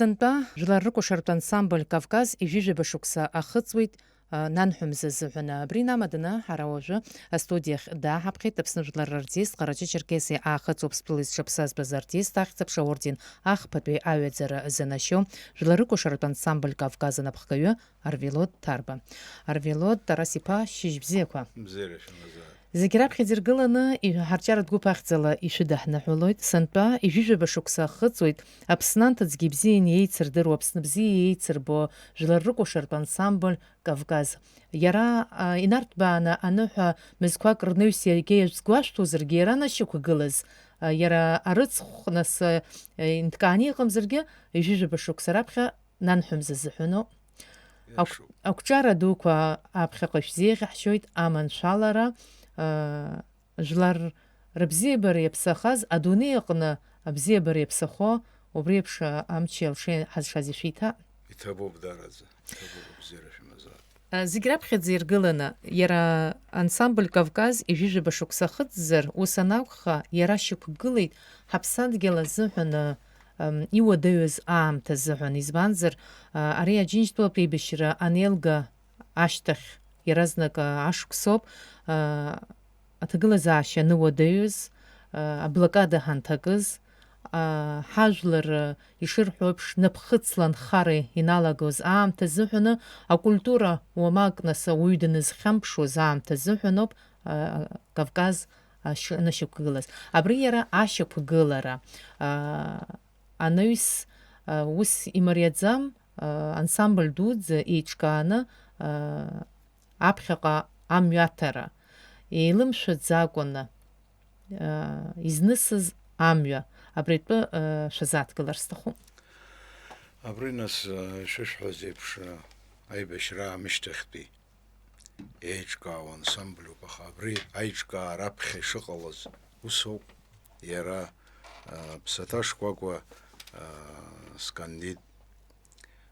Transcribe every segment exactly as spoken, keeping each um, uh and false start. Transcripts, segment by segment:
Сынтәа жәлар рыкәашартә ансамбль Кавказ ижәижәаба шықәса ахыҵуеит, а, нанҳәа мза азыҳәан. Абри инамаданы ҳара уажәы астудиахь дааҳаԥхьеит Аԥсны жәлар рартист, Ҟарачы-Черкесиа Аахыҵ Уаԥстәыла изҿаԥсазтәыз артист, ахьӡ-аԥша аорден ахԥатәи аҩаӡара занашьоу, жәлар рыкәашартә ансамбль Кавказ анапхгаҩы Арвелод Ҭарба. Арвелод Тарас-иԥа, шьыжь бзиақәа! Бзиара шәымазааит! Зегь раԥхьаӡа иргыланы, ижә-, ҳарҿиаратә гәыԥ ахьӡала ишәыдаҳныҳәалоит. Сынтәа ижәижәаба шықәса ахыҵуеит, Аԥсны анҭыҵгьы ибзианы иеицырдыруа, Аԥсны бзиа иеицырбо жәлар рыкәашартә ансамбль Кавказ. Иара, а, инарҭбааны аныҳәа мызқәак рнаҩс иагьа иазгәашәҭозаргьы, иара анышьақәгылаз, а, иара арыцхә нас, а, инҭкааны иҟамзаргьы, ижәижәаба шықәса раԥхьа нанҳәа мза азыҳәаноуп. Иашоуп. Ақәҿиара дуқәа аԥхьаҟа шәзеиӷьаҳшьоит, аманшәалара, аа, жәлар рыбзиабара иаԥсахаз, адунеи аҟны абзиабара иаԥсахо, убри еиԥш амчи алшеи ҳазшаз ишәиҭа. Иҭабуп, дараӡа, иҭабуп, абзиара шәымазааит. Зегь раԥхьаӡа иргыланы, иара ансамбль Кавказ ижәижәаба шықәса ахыҵзар, ус анакәха, иара шьақәгылеит ҳаԥсадгьыл азыҳәан, ам, иуадаҩыз аамҭа азыҳәан, избанзар, а, ари Аџьынџьтәылатә еибашьра анеилга ашьҭахь иаразнак, а, ашықәсоуп, а, аҭагылазаашьа аныуадаҩыз, а, аблокада ҳанҭакыз, а, ҳажәлар, а, ишырҳәо еиԥш, напхыцла анхара иналагоз аамҭа азыҳәаны, акультура уамак нас ауаҩы данызхьамԥшуаз аамҭа азыҳәаноуп, а, Кавказ ашьы-, анышьақәгылаз. Абри иара ашьақәгылара, а, анаҩс, а, ус имариаӡам, а, ансамбль дуӡӡа еиҿкааны, а, аԥхьаҟа амҩаҭара, еилымшәаӡакәаны, а, изнысыз амҩа, абри атәы, а, шәазааҭгылар сҭахуп. Абри нас, а, ишышәҳәаз еиԥш, а, аибашьра аамышьҭахьтәи еиҿкаау ансамбльуп, аха абри аиҿкаара аԥхьа ишыҟалаз усоуп. Иара, а, ԥсаҭа шкәакәа, а, скандид.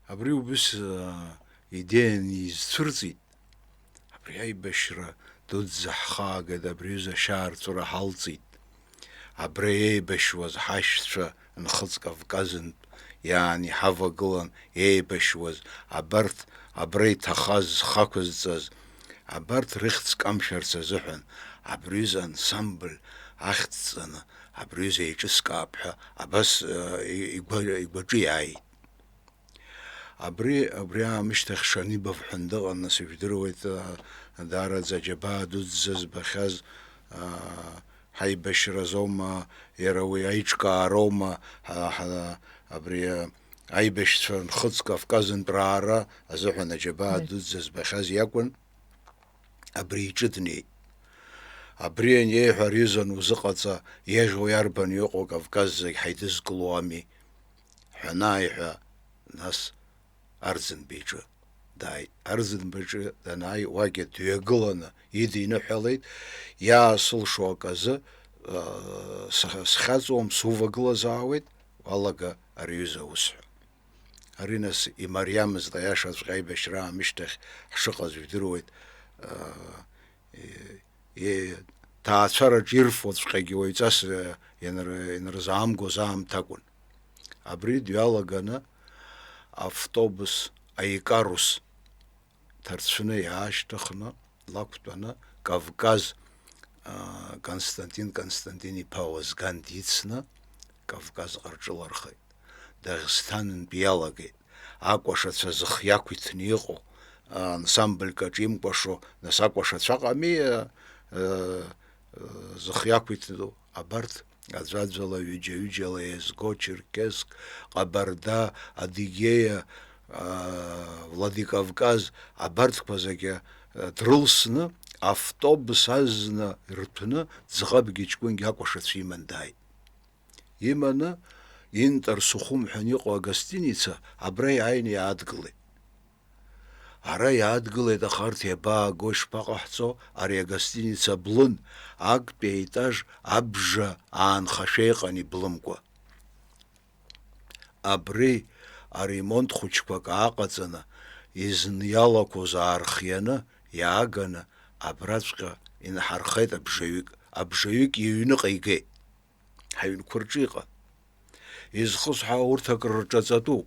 Абри убыс, а, идеиан изцәырҵит. Абри аибашьра дуӡӡа ҳхаагеит, абри аҩыза ашьаарҵәыра ҳалҵит. Абра еибашьуаз ҳашьцәа Нхыҵ Кавказынтә иаан иҳавагылан еибашьуаз, абарҭ абра иҭахаз зхы ақәызҵаз, абарҭ рыхьӡ камшәарц азыҳәан, абри аҩыза ансамбль ахьӡҵаны, абри аҩыза еиҿыскаап ҳәа абас, э, игәа-, игәаҿы иааит. Абри, абри аамышьҭахь Шанибов ҳәа дыҟан, нас ижәдыруеит, а, даараӡа аџьабаа дуӡӡа збахьаз, а, ҳаибашьразоума, иара уи аиҿкаароума, ҳа, ҳа, абри, а, аибашьцәа Нхыҵ Кавказынтә раара азыҳәан аџьабаа Мм. дуӡӡа збахьаз иакәын, абри иҿы днеит. Абри анеиҳәа, ари занузыҟаҵа, иажәуа иарбан иҟоу Кавказ зегь ҳаидызкыло ами. Ҳәа анааиҳәа, нас Арӡынба иҿы дааит. Арӡынба иҿы данааи, уагьы дҩагыланы идиныҳәалеит, иаасылшо аказы, аа, сх-, схьаҵуам, сувагылазаауеит, уалага ари аҩыза аус ҳәа. Ари нас имариамызт, аиашаҵәҟьа аибашьра аамышьҭахь ҳшыҟаз жәдыруеит, аа, Е, е, ҭаацәараҿ ирфоҵәҟьагьы уаҩҵас, е, ианр-, ианырзаамгоз аамҭакәын. Абри дҩалаганы автобус аикарус ҭарцәны иаашьҭыхны, лақәтәаны Кавказ, а, Константин Константин-иԥа Уазган дицны Кавказҟа рҿылархеит. Дагестанынтә иалагеит. Акәашацәа зых иақәиҭны иҟоу, ансамбльк аҿы имкәашо, нас акәашацәа ыҟами, э, э, зых иақәиҭну, абарҭ аӡәаӡәала, ҩыџьа-ҩыџьала еизго, Черкесск, Ҟабарда, Адыгеиа, а, Владикавказ, абарҭқәа зегьы, э, дрылсны, автобус азна ирҭәны, ӡӷабгьы ҷкәынгьы акәашацәа иман дааит. Иманы, Интер Сухум ҳәа иҟоу агостиница абра иааины иаадгылеит. Ара иаадгылеит, аха арҭ иабаагои, шԥаҟаҳҵо, ари агостиница блын, актәи аетаж абжа аанхашәа иҟан иблымкәа. Абри аремонт хәыҷқәак ааҟаҵаны, изын иалақәоз аархианы, иааганы, абраҵәҟьа инҳархеит абжаҩык, абжаҩык иҩныҟа игеит. Ҳаҩнқәа рҿы иҟан. Изхысҳәаау урҭ акрырҿаҵатәуп.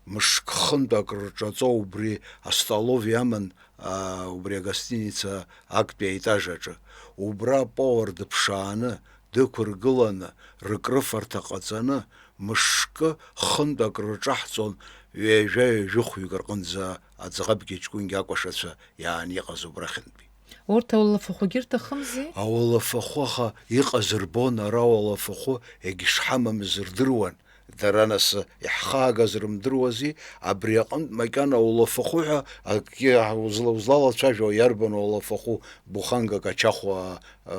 Мышк-хынтә акрырҿаҵо убри астолов иаман, аа, убри агостиница актәи аетаж аҿы. Убра аповар дыԥшааны, дықәыргыланы, рыкрыфарҭа ҟаҵаны, мышкы-хынтә акрырҿаҳҵон, ҩажәа-ҩажәихәҩык рҟынӡа аӡӷабгьы ҷкәынгьы акәашацәа иааны иҟаз убрахьынтәи. Урҭ ауалафахәгьы рҭахымзи? Ауалафахәы аха иҟаз рбон, ара ауалафахәы егьшҳамамыз рдыруан. Дара нас иаҳхаагаз рымдыруази, абри аҟынтә макьана улафахәы ҳәа акгьы узла-, узлалацәажәо иарбан улафахәы, бухангак ачахә, а, а,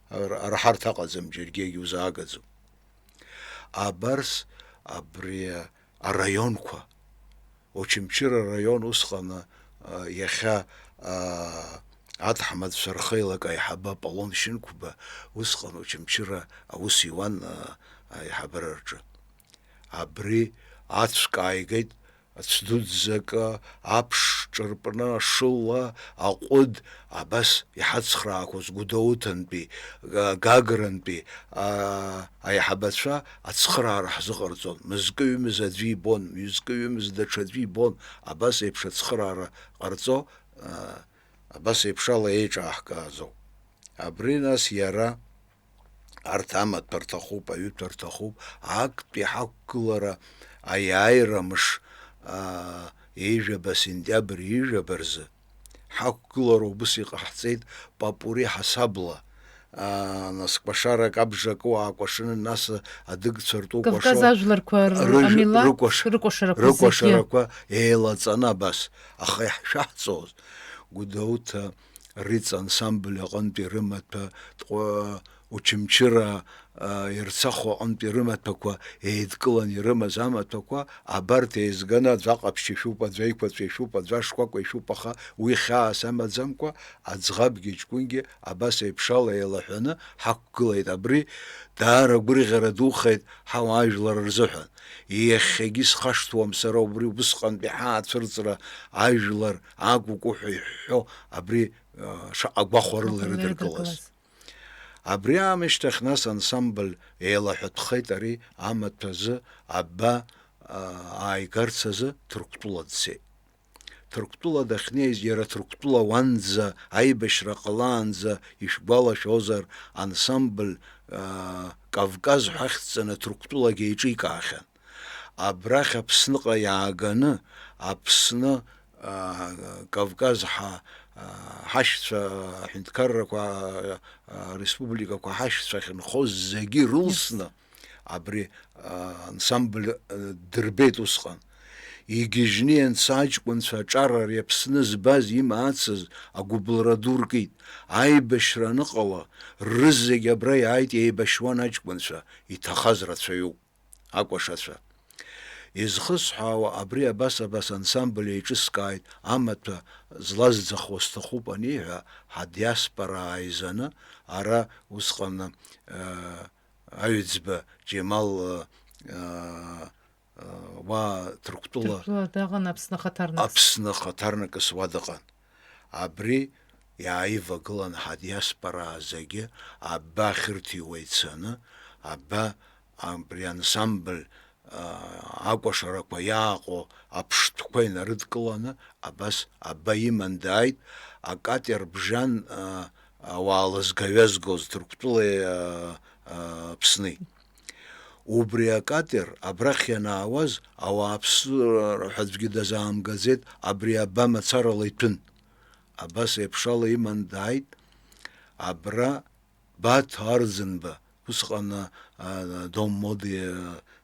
р-, рҳарҭ аҟаӡам, џьаргьы егьузаагаӡом. Абарс абри араионқәа, Очамчыра араион усҟан, а, иахьа, а, аҭаҳмадцәа рхеилак аиҳабы Аполлон Шьынқәба усҟан Очамчыра аус иуан, а, аиҳабыра рҿы. Абри ацәк ааигеит, ацә дуӡӡакы, аԥш ҿырпны, ашыла, аҟәыд, абас иҳацхраақәоз Гәдоуҭантәи, а, Гагрантәи, а, аиҳабацәа ацхыраара ҳзыҟарҵон. Мызкы-ҩымыз аӡәы ибон, мызкы-ҩымыз даҽаӡәы ибон, абас еиԥш ацхыраара ҟарҵо, а, абас еиԥш ала еиҿааҳкаазоуп. Абри нас иара арҭ амаҭәа рҭахуп, аҩытәа рҭахуп, актәи ҳақәгылара аиааира мыш, аа, ҩажәаба сентиабр ҩажәаба рзы ҳақәгылара убыс иҟаҳҵеит, Папури ҳасабла, аа, нас кәашарак абжа акы уаакәашаны, нас адыгцәа ртәы Кавказ кәашо ажәларқәа р-, рыжә-, амилаҭ рыкәаш-, рыкәашарақәа зегьы. Рыкәашарақәа еилаҵаны абас. Аха иаҳшәаҳҵоз, Гәдоуҭа Риҵа ансамбль аҟынтәи рымаҭәа, Тҟәа-, Очамчыра, а, Ерцахә аҟынтәи рымаҭәақәа еидкылан ирымаз амаҭәақәа, абарҭ еизганы аӡәы аҟаԥшь ишәуп, аӡәы аиқәаҵәа ишәуп, аӡәы ашкәакәа ишәуп, аха уи хьаас амаӡамкәа, аӡӷабгьы ҷкәынгьы абас еиԥш ала еилаҳәаны ҳақәгылеит. Абри даара агәырӷьара духеит ҳауаажәлар рзыҳәан. Иахьагьы исхашҭуам сара убри, убысҟантәи ҳаацәырҵра ажәлар акәукәуҳәа иҳәҳәо абри, а, шаҟа гәахәарыла Гәахәарыла ирыдыркылаз. Ирыдыркылаз. Абри аамышьҭахь нас ансамбль еилаҳәатәхеит, ари амаҭәа азы аба, а, ааигарц азы Ҭырқәтәыла дцеит. Ҭырқәтәыла дахьнеиз, иара Ҭырқәтәыла уанӡа, аибашьра ҟалаанӡа, ишәгәалашәозар, ансамбль, а, Кавказ ҳәа ахьӡҵаны Ҭырқәтәылагьы еиҿикаахьан. Абрахь Аԥсныҟа иааганы, Аԥсны, аа, Кавказ ҳа-, аа, ҳашьцәа, аҳәынҭқаррақәа, аа, республикақәа ҳашьцәа ахьынхоз зегьы рылсны, абри, аа, ансамбль, аа, дырбеит усҟан. Игьежьны ианца аҷкәынцәа аҿар ари Аԥсны збаз имаацыз агәыбылра ду ркит. Аибашьра аныҟала, рызегь абра иааит, еибашьуан аҷкәынцәа, иҭахаз рацәаҩуп. Акәашацәа. Изхысҳәаауа, абри абас-абас ансамбль еиҿыскааит, амаҭәа злазӡахуа сҭахуп аниҳәа, ҳадиаспора ааизаны, ара усҟан, э, Аҩӡба Џьемал, э, э, уа Ҭырқәтәыла Ҭырқәтәыла дыҟан, Аԥсны ахаҭарнакс. Аԥсны ахаҭарнакс уа дыҟан. Абри иааивагылан ҳадиаспора зегьы абахьырҭиуа ицаны, аба абри ансамбль, аа, акәашарақәа иааҟоу аԥштәқәа инарыдкыланы, абас аба иман дааит, акатер бжан, аа, ауаа лызгаҩазгоз Ҭырқәтәылеи, аа, аа, Аԥсни. Убри акатер абрахь ианаауаз, ауааԥсыра ҳәа аӡәгьы дазаамгаӡеит, абри аба мацарала иҭәын. Абас еиԥшала иман дааит, абра Баҭо Арӡынба, усҟан, а, Дом моды,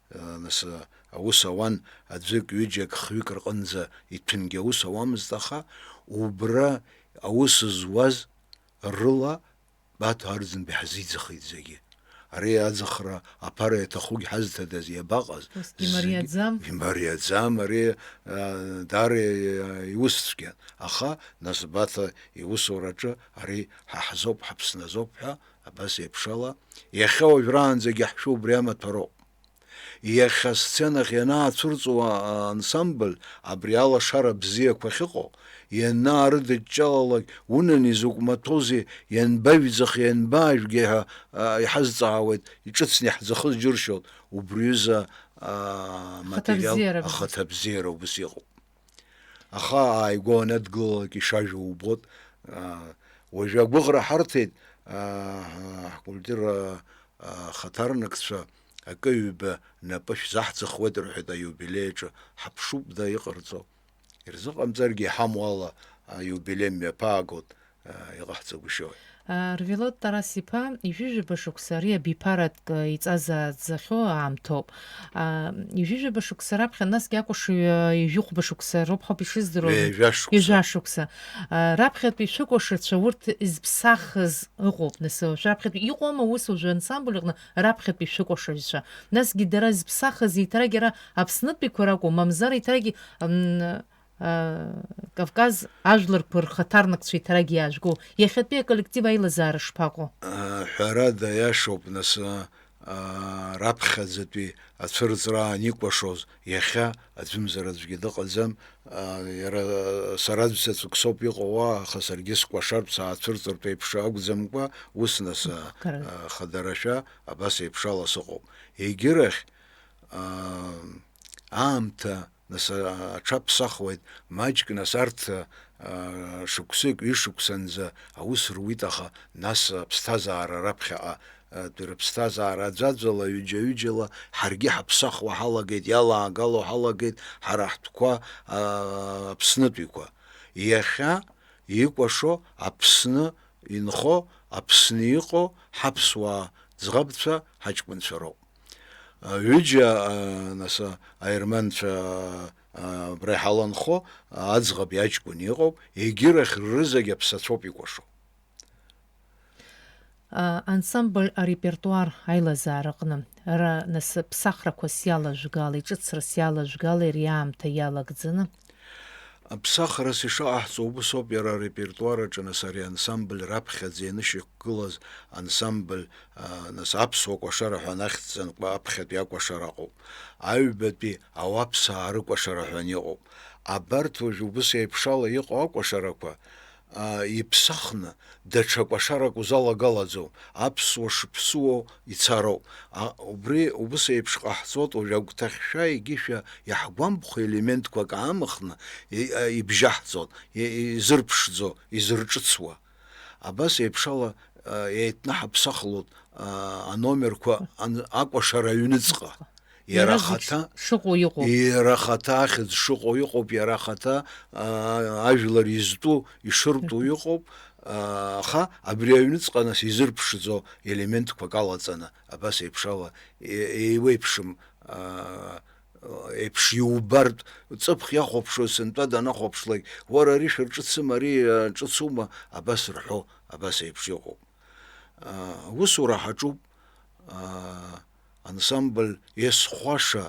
а, нас, а, аус ауан, аӡәык, ҩыџьак, хҩык рҟынӡа иҭәынгьы аус ауамызт, аха убра аус зуаз рыла Баҭо Арӡынба иҳазиӡахеит зегьы. Ари аӡахра аԥара иаҭахугь ҳазҭадаз, иабаҟаз? Усгьы зегьы имариаӡам. Имариаӡам, ари, а, даара, а, иус цәгьан. Аха, нас, Баҭа иусураҿы ари ҳа ҳзоуп, ҳаԥсны азоуп ҳәа, абас еиԥшала, иахьа уажәраанӡагьы ҳшәу убри амаҭәароуп. Иахьа асценахь ианаацәырҵуа ансамбль абри алашара бзиақәа ахьыҟоу, ианаарыдыҷҷалалак, унан изакә маҭәоузеи, ианбаҩӡахеи, ианбаажәгеи ҳәа, а, иҳазҵаауеит, иҿыцны иаҳӡахыз џьыршьоит, убри ҩыза, аа, материал, ахаҭабзиара, ахаҭабзиара убыс иҟоуп. Аха ааигәа уанадгылалак ишажәуа убоит. Аа, уажәы агәыӷра ҳарҭеит, аа, ҳкультура, аа, хаҭарнакцәа акы-ҩба напы шәзаҳӡахуеит рҳәеит аиубилеи аҿы, ҳаԥшуп да иҟарҵо. Ирзыҟамҵаргьы иҳамоу ала, аиубилеи мҩаԥаагоит, аа, иҟаҳҵагәышьоит. Рвелод Тарас-иԥа, ижәижәаба шықәса ари абиԥаратә иҵазааӡахьоу аамҭоуп. Ижәижәаба шықәса раԥхьа, насгьы акәашаҩ ижәыхәба шықәса роуп ҳәоуп ишыздыруа. Ҩажәа шықәса. Ҩажәа шықәса. Раԥхьатәи шәыкәашацәа урҭ изԥсахыз ыҟоуп, нас, шәаԥхьатәи иҟоума ус уажәы ансамбль аҟны раԥхьатәи шәыкәашаҩцәа? Насгьы дара зыԥсахыз еиҭарак иара Аԥснытәиқәа ракәу, мамзар еиҭарагьы, м, а, Кавказ ажәларқәа рхаҭарнакцәа еиҭарагьы иаажәгоу, иахьатәи аколлектив аилазаара шԥаҟоу? А, ҳәарада, иашоуп, нас, а, а, раԥхьаӡатәи ацәырҵра аан икәашоз, иахьа аӡәымзар аӡәгьы дыҟаӡам, а, иара сара аӡә заҵәык соуп иҟоу уа, аха саргьы скәашартә, саацәырҵыртә еиԥш акәӡамкәа, ус, нас, а, Кара. а, хадарашәа абас еиԥш ала сыҟоуп. Егьырахь, аа, аамҭа, нас, а-, аҽаԥсахуеит, маҷк, нас, арҭ, а, шықәсык, ҩышықәсанӡа аус руит, аха нас аԥсҭазаара раԥхьаҟа, а, тәи рыԥсҭазаара аӡәаӡәала, ҩыџьа-ҩыџьала ҳаргьы ҳаԥсахуа ҳалагеит, иалаагало ҳалагеит ҳара ҳтәқәа, а, Аԥснытәиқәа. Иахьа икәашо Аԥсны инхо, Аԥсны иҟоу ҳаԥсуаа ӡӷабцәа, ҳаҷкәынцәа роуп. А, ҩыџьа, а, нас, а, аерманцәа, а, абра иҳаланхо, а, аӡӷаб иаҷкәын иҟоуп, егьырахь рызегь аԥсацәоуп икәашо. А, ансамбль арепертуар аилазаараҟны, ара, нас, ԥсахрақәа сиалажәгала, иҿыцра сиалажәгала, иара иаамҭа иалагӡаны. Аԥсахрас ишаҟаҳҵо убыс ауп иара арепертуар аҿы, нас, ари ансамбль раԥхьаӡа ианышьақәгылаз ансамбль, а, нас, аԥсуа кәашара ҳәа анахьӡҵанакуа аԥхьатәи акәашара ыҟоуп. Аҩбатәи ауаԥсаа рыкәашара ҳәа ан иҟоуп. Абарҭ уажә убыс еиԥшала иҟоу акәашарақәа, а, иԥсахны, даҽа кәашарак узалагалаӡом, аԥсуа шыԥсуоу ицароуп. А, убри убыс еиԥш ҟаҳҵоит уажә агәҭахьшәа егьышәа иаҳгәамԥхо елементқәак аамыхны и-, а, ибжьаҳҵоит, и-, изырԥшӡо, изырҿыцуа. Абас еиԥшала, а, еиҭнаҳаԥсахлоит, а, аномерқәа ан-, акәашара аҩныҵҟа. Иара Иара зегь ахаҭа, шыҟоу иҟоуп. Иара ахаҭа ахьӡ шыҟоу иҟоуп, иара ахаҭа, аа, ажәлар изтәу, ишыртәу Иртәу. Иҟоуп, аа, аха абри аҩныҵҟа нас изырԥшӡо елементқәак алаҵаны, абас еиԥш ала, е-, еиуеиԥшым, аа, еиԥш иубартә, ҵыԥх иахәаԥшуа сынтәа данахәаԥшлак, уара ари шәырҿыцым, ари, аа, ҿыцума, абас рҳәо, абас еиԥш иҟоуп. Аа, аусура ҳаҿуп, аа, ансамбль Есхәаша,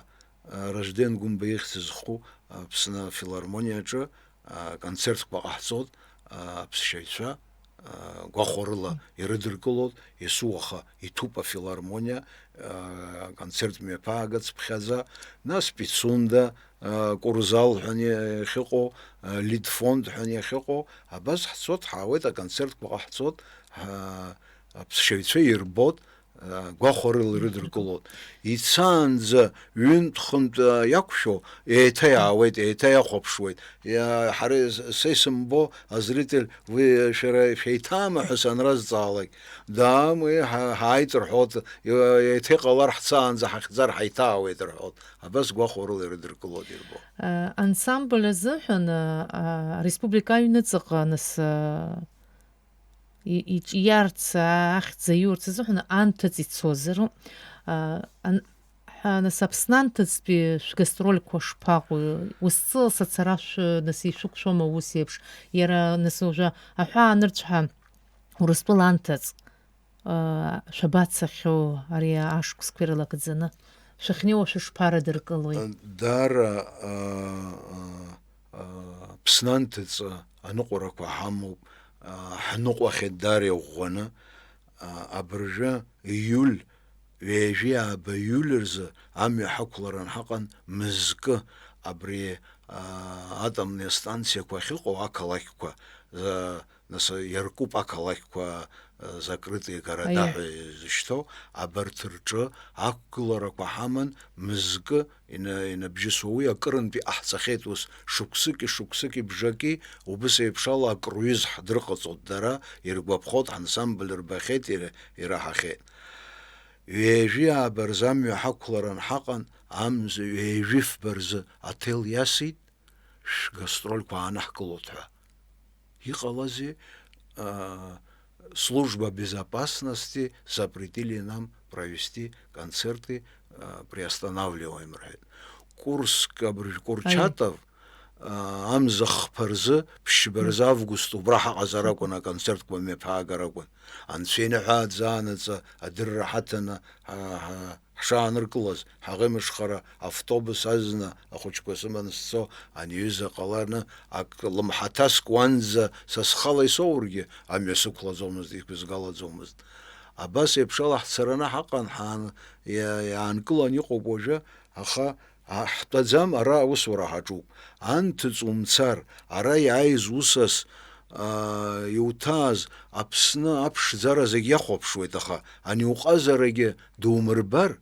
аа, Ражден Гәымба ихьӡ зху Аԥсны афилармониаҿы, аа, концертқәа ҟаҳҵоит, аа, аԥсшьаҩцәа, аа, гәахәарыла ирыдыркылоит, есуаха иҭәуп афилармониа, аа, концерт мҩаԥаагацыԥхьаӡа, ԥхьаӡа, нас Пицунда, а, Курзал ҳәа иахьыҟоу, а, Лидфонд ҳәа иахьыҟоу, абас ҳцот, ҳаауеит, аконцертқәа ҟаҳҵот, ҳа-, аԥсшьаҩцәа ирбот, а, гәахәарыла ирыдыркылот. Ицаанӡа ҩынтә-хынтә, а, иақәшәо, еиҭа иаауеит, еиҭа иахәаԥшуеит. Иа-, ҳара с-, са исымбо, азритель, уи шәара шәеиҭаама ҳәа санразҵаалак, даам, уи ҳа-, ҳааит рҳәот, иа-, еиҭа иҟалар ҳцаанӡа ҳахьӡар ҳаиҭаауеит рҳәот. Абас гәахәарыла ирыдыркылоит ирбо. Ансамбль азыҳәан, а, ареспублика аҩныҵҟа нас, а, и-, иҿиарц, а, ахьӡ аиурц азыҳәан анҭыҵ ицозар, а, ан-, ҳа, нас, Аԥсны анҭыҵтәи шәгастрольқәа шԥаҟоу? Ус ҵыла сацара шәы-, нас, ишәықәшәома ус еиԥш? Иара, нас, уажәы аҳәаанырцә ҳәа Урыстәыла анҭыҵ. Шәабацахьоу ари ашықәсқәа ирылагӡаны? Шәахьнеиуа шәышԥарадыркылои? Даара, а, а, а, Аԥсны анҭыҵ аныҟәарақәа ҳамоуп, а, ҳныҟәахьеит даара иӷәӷәаны, а, абыржәы иуль, ҩажәи ааба иуль рзы амҩа ҳақәларан ҳаҟан мызкы, абри, а, атомные станциақәа ахьыҟоу ақалақьқәа, а, Нас иаркуп ақалақьқәа, э, закрытые города Аиеи. ҳәа изышьҭоу, абарҭ рҿы ақәгыларақәа ҳаман, мызкы ина-, инабжьысуа, уи акырынтә иҟаҳҵахьеит, ус шықәсыки шықәсыки бжаки, убыс еиԥш ала акруиз ҳдрыҟаҵоит дара, иргәаԥхоит, ҳансамбль рбахьеит, ира-, ираҳахьеит. Ҩажәи ааба рзы амҩа ҳақәларан ҳаҟан, амза ҩажәи фба рзы аҭел иасит, шәгастрольқәа аанаҳкылоит ҳәа. Иҟалазеи, а, служба безопасности запретили нам провести концерты, а, приостанавливаем, рҳәеит. Курск абыржә Курчатов, а, амза хԥа рзы, ԥшьба рзы август убра ҳаҟазар акәын, аконцертқәа мҩаԥаагар акәын. Анцәа иныҳәааӡа анаӡа адырра ҳаҭаны, ҳа-, ҳа-, ҳшааныркылаз, ҳаӷеимышхара автобус азна ахәыҷқәа сыманы сцо, ани аҩыза ҟаларны, ак лымҳа ҭаскуанӡа са схала исоургьы, амҩа сықәлаӡомызт, иқәызгалаӡомызт. Абас еиԥш ала ҳцараны ҳаҟан, ҳаан-, иа-, иаанкылан иҟоуп уажәы, аха, а, ҳтәаӡам, ара аусура ҳаҿуп. Анҭыҵ умцар, ара иааиз усас, а, иуҭааз Аԥсны аԥшӡара зегь иахәаԥшуеит, аха ани уҟазарагьы думырбар,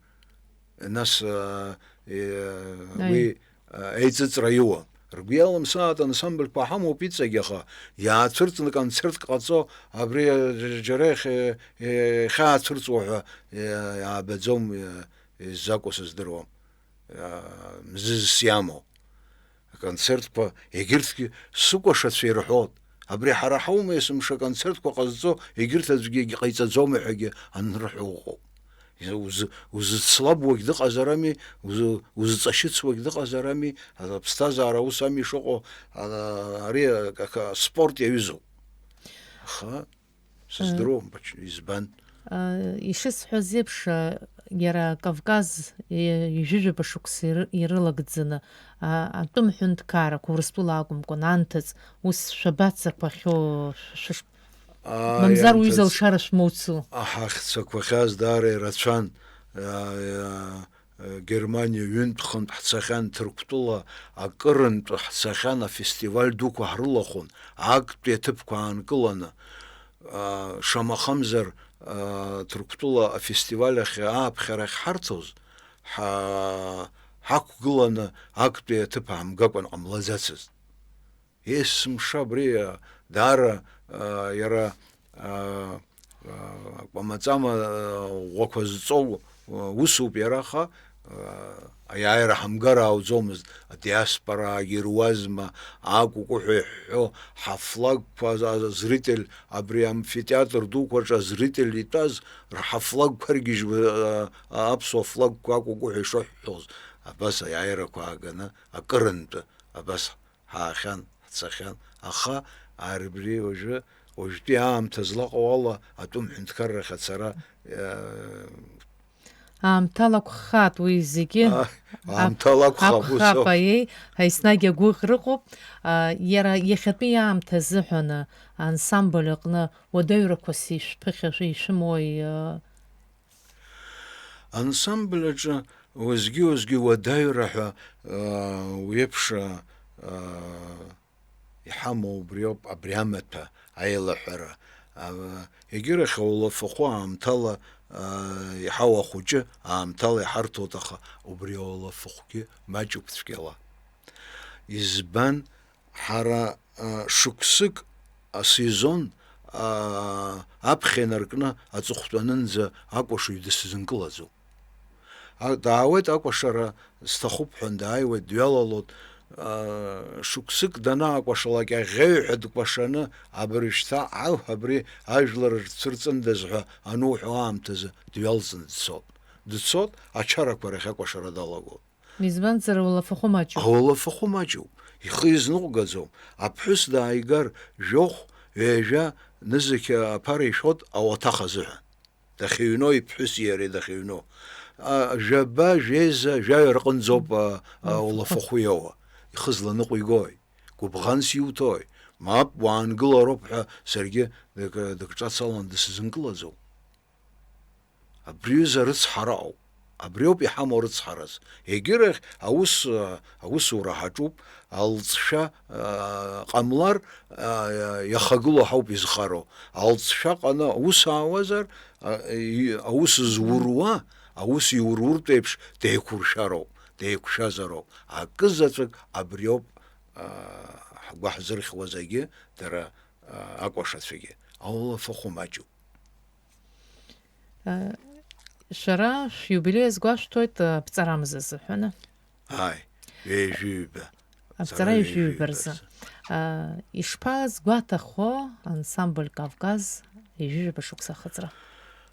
нас, а, е, Аи. уи, а, еиҵыҵра иуа. Ргәы иалымсааит ансамбльқәа ҳамоуп иҵегь, аха иаацәырҵны концертк ҟаҵо, абри, а, џьара иахьа, иахьаацәырҵуа ҳәа, е, иаабаӡом, е, изакәу сыздыруам. А, мзызс иамоу. Аконцертқәа, егьырҭгьы сыкәашацәа ирҳәоит. Абри ҳара ҳаума есымша аконцертқәа ҟазҵо, егьырҭ аӡәгьы егьҟаиҵаӡом ҳәагьы анрыҳәо ыҟоуп. Иза-, узы-, узыцлабуагь дыҟазарами, узы-, узыҵашьыцуагь дыҟазарами, аԥсҭазаара ус ами ишыҟоу, а-, ари ак-, ак-, аспорт иаҩызоуп. Аха сыздыруам, бач-, избан? А, ишысҳәаз еиԥш, а, иара Кавказ, е, ҩажәижәаба шықәса иры-, ирылагӡаны, а, атәым ҳәынҭқаррақәа, Урыстәыла акәымкәан, анҭыҵ, ус шәабацақәахьоу, шәыш-, Ааи, мамзар уҩыза анҭыҵ. Алшара шәмоуцу? Аҳахьцақәахьаз даара ирацәан. А, а, Германиа ҩынтә-хынтә ҳцахьан, Ҭырқәтәыла акырынтә ҳцахьан, афестиваль дуқәа ҳрылахәын, актәи аҭыԥқәа аанкыланы, аа, шамахамзар, аа, Ҭырқәтәыла афестиваль ахь ааԥхьара ахьҳарҭоз, ҳа-, ҳақәгыланы актәи аҭыԥ аамгакәан ҟамлаӡацызт. Есымша абри, а, даара, а, иара, а, а, кәамаҵама, а, ӷәӷәақәа зҵоу, а, усуп иара, аха, а, аиааира ҳамгар аауӡомызт, адиаспораагьы ируазма, акәукәуҳәа иҳәҳәо, ҳафлагқәа, а, а, зритель, абри амфитеатр дуқәа рҿы азритель итәаз, рҳафлагқәа ргьежьуа, а, а, аԥсуа флагқәа акәукәуҳәа ишыҳәҳәоз, абас аиааирақәа ааганы, акырынтә, абас ҳаахьан, ҳцахьан, аха арбри уажәы, уажәтәи аамҭа злаҟоу ала атәым ҳәынҭқаррахь ацара, э, Аамҭала акәххаат уи зегьы. А, аамҭала акәхап, ус акәхап, ауп. Аиеи, еснагь агәыӷра ыҟоуп. А, иара иахьатәи аамҭа азыҳәан, а, ансамбль аҟны уадаҩрақәас ишәԥыхьашәа ишәымои, а? Ансамбль аҿы уеизгьы-уеизгьы уадаҩра ҳәа, аа, уи еиԥш, аа, иҳамоу убриоуп, абри амаҭәа аилаҳәара. Аа, егьырахь аулафахәы аамҭала, аа, иҳауа хәыҷы аамҭала иҳарҭоит, аха убри аулафахәгьы маҷуп цәгьала. Избан? Ҳара, а, шықәсык асезон, а, аԥхьа инаркны аҵыхәтәанынӡа акәашаҩ дысзынкылаӡом. А, даауеит акәашара, сҭахуп ҳәа дааиуеит, дҩалалоит. А, шықәсык данаакәашалак, аӷьеҩҳәа дкәашаны, абыржәшьҭа, ау, абри ажәлар рцәырҵындаз ҳәа ануҳәо аамҭазы дҩалҵны дцоит. Дцоит, ачарақәа рахь акәашара далагоит. Избанзар, ауалафахәы маҷуп. Ауалафахәы маҷуп, ихы изныҟәгаӡом. Аԥҳәыс дааигар, жәохә, ҩажәа нызқь аԥара ишәоит ауаҭах азыҳәан. Дахьыҩноу иԥҳәыси иареи дахьыҩноу. А, жәаба, жәеиза, жәаҩа рҟынӡоуп, а, а, ауалафахәы иоуа. Ихы зланыҟәигои? Гәыбӷанс иуҭои? Мап, уаангылароуп ҳәа саргьы дак-, дыкҿацалан дысзынкылаӡом. Абри аҩыза рыцҳара ыҟоуп. Абриоуп иҳамоу рыцҳарас. Егьырахь аус, аусура ҳаҿуп, алҵшәа ҟамлар, иахагылоу ҳауп изхароу. Алҵшәа ҟаны аус аауазар, аус зуруа, аус иуруртә еиԥш деиқәыршәароуп, деиқәшәазароуп. Акы заҵәык абриоуп ҳгәы ҳзырхьуа зегьы, дара акәашацәагьы. Аулафахәы маҷуп. Шәара шәиубилеи азгәашәҭоит аԥҵарамза азыҳәаны. Ааи, ҩажәи ҩба. Аԥҵара ҩажәи ҩба рзы. Ишԥазгәаҭахо ансамбль Кавказ ҩажәи ҩба шықәса ахыҵра?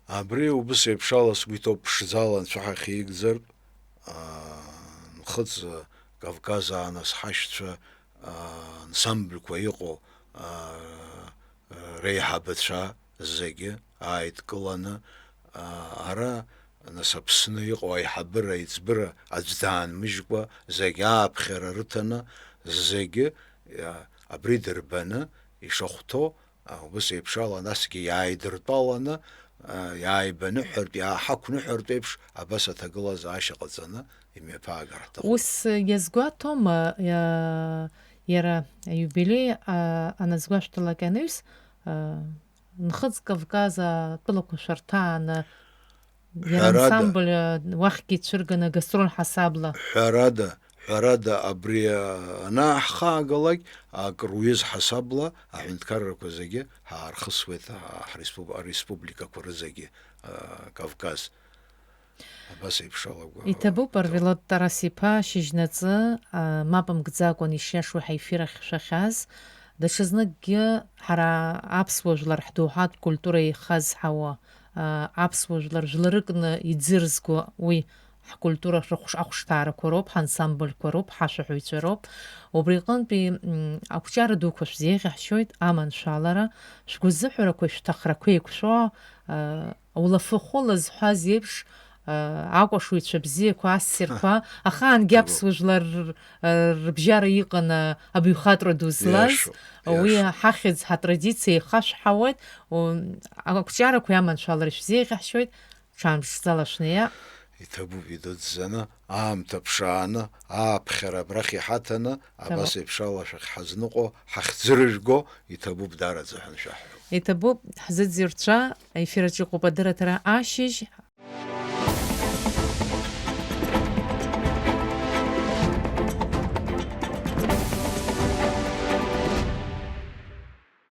Абри убыс еиԥшала сгәы иҭоуп ԥшӡала анцәа ҳахьигӡартә, нхыҵ Кавказ ааныс ҳашьцәа ансамбльқәа иҟоу реиҳабацәа зегьы ааидкыланы, ара, нас, Аԥсны иҟоу аиҳабыра, аиҵбыра аӡә даанмыжькәа зегь ааԥхьара рыҭаны, зегьы абри дырбаны ишахәҭоу, убыс еиԥшала насгьы иааидыртәаланы, иааибаныҳәартә, иааҳақәныҳәартә еиԥш абас аҭагылазаашьа ҟаҵаны имҩаԥаагар ҳҭахуп. Ус иазгәаҭома, иара аиубилеи аназгәашәҭалак анаҩс, Нхыҵ Кавказ атәылақәа шәарҭааны, иара ансамбль уахьгьы ицәырганы гастроль ҳасабла. Ҳәарада, ҳәарада, абри анааҳхаагалак, акыр уҩыз ҳасабла аҳәынҭқаррақәа зегьы ҳаархысуеит, ҳреспуб-, ареспубликақәа рызегьы, Кавказ. Абас еиԥш алагәа. Иҭабуп, Арвелод Тарас-иԥа, шьыжьнаҵы, мап мкӡакәан ишиашоу ҳаефир ахь шәахьааз. Даҽазныкгьы ҳара аԥсуа жәлар ҳдоуҳатә культура еихазҳауа, аԥсуа жәлар жәларыкны иӡырзго уи ҳкультура ахәш-, ахәшҭаарақәа роуп, ҳансамбльқәа роуп, ҳашәаҳәаҩцәа роуп. Убри аҟынтәи, м, ақәҿиара дуқәа шәзеиӷьаҳшьоит, аманшәалара, шәгәазыҳәарақәеи шәҭахрақәеи еиқәшәо, а, улафахәы лазҳәаз еиԥш, а, акәашаҩцәа бзиақәа, ассирқәа, ахаангьы аԥсуа жәлар р-, р-, рыбжьара иҟан, а, абаҩхатәра ду злаз, Иашоуп, уи иашоуп. Ҳахьӡ, ҳатрадициа еихашәҳауеит, у-, ақәҿиарақәеи аманшәалара шәзеиӷьаҳшьоит, ҽаанбжӡала шәнеиа. Иҭабуп, идуӡӡаны, аамҭа ԥшааны, ааԥхьара абрахь иҳаҭаны, абас Иҭабуп. Еиԥш ала шәахьҳазныҟәо, ҳахьӡырыжәго, иҭабуп даараӡа ҳәа аншәаҳҳәо. Иҭабуп, ҳзыӡырҩцәа, аефир аҿы иҟоуп адырраҭара ашьыжь,